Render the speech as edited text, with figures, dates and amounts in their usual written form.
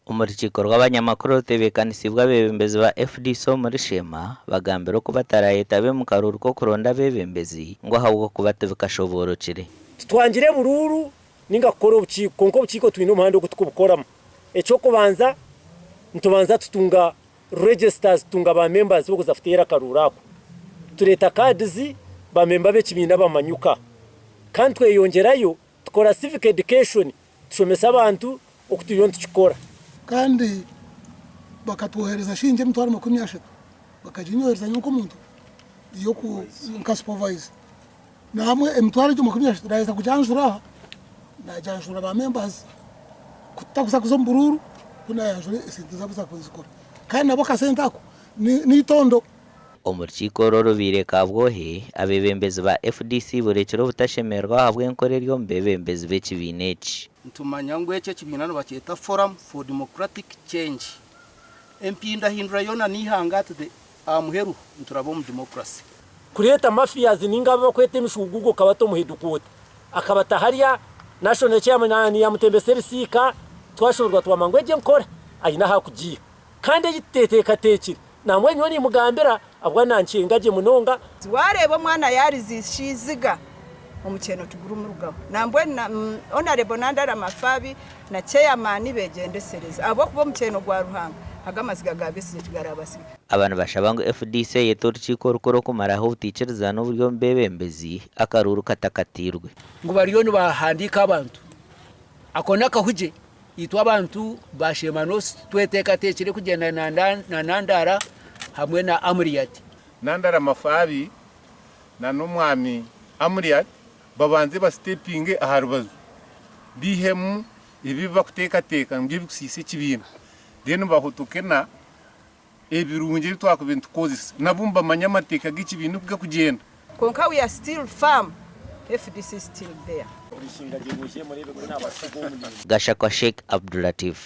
Omu rukiiko rw'abanyamakuru orutebeekanisiibwe abeebembezi ba FDC omuri Sheema, bagambire oku batarayetabe omu karuuru k'okuronda abeebembezi ngu ahabw'okuba tibikashoboorokire. Titwangire buruuru ninga kukora obukiiko kwonka obukiiko twine omuhanda ogu tukubukoramu. Eky'okubanza nitubanza tutunga registers tutunga ba members b'okuza kuteera akaruuru ako. Tureeta cards ba member b'ekibiina bamanyuka. Kandi tweyongyerayo tukora civic education tushomesa abantu oku turiyo nitukikora. Kandi bakatwohereza shiingi 300,000 bakaginyohereza nyowe nk'omuntu yoku nka supervisor. Nahamwe emitwaro egyo 30 naheza kugyanjura aha, nagyanjura ba members kutakuza kuza omu buruuru ku nayanjura esente zaabo zakuba nizikora. Kandi nabo akasente ako n'eitondo. Omu rukiiko oru orubaire Kabwohe, abeebembezi ba FDC borekire obutashemererwa ahabw'enkora eri omu beebembezi b'ekibiina eki. Nitumanya ngu eki ekibiina nibakyeta Forum for Democratic Change. Empindahindura yoona n'eihanga at the aha muheru nituraba omu democracy. Kureeta mafias ninga abu bakweta emishugugo okabata omu headquarter akabata harya national chairman yamutembesa ebisiika twashoberwa twamanya ngu egyo enkora aine ahu akugiiha kandi ei tuteteekateekire nambwenu nyowe nimugambira ahabw'okuba nankyenga gye munonga. Waareeba omwana yaariziisha eiziga, omukyeno tigurumurugaho. Nambwenu na Honourable Nandala Mafabi na Chairman begyendesereze ahabw'okuba omukyeno gwa Ruhanga ago amaziga ga Besigye tigarabasiga. Aba nibashaba ngu FDC eyete orukiiko orukuru okumaraho obutaikirizana oburi omu beebembezi akaruuru katakatairwe. Ngu bariyo nibahandiika abantu. Ako n'akahugye. Itwe abantu ba Sheema North tweteekateekire kugyenda na Nandala hamwe na Amuriat. Nandala Mafabi na n'omwami Amuriat babanze basitepinge aha rubaju baihemu ebi bakuteekateeka ngu ebikusiisa ekibiina then bahutuke na ebirungi ebi twakubaire nitukozesa nabo nibamanya amateeka g'ekibiina oku gakugyenda. Kwonka we are still firm, FDC is still there. Gashakwa Sheikh Abdulatif.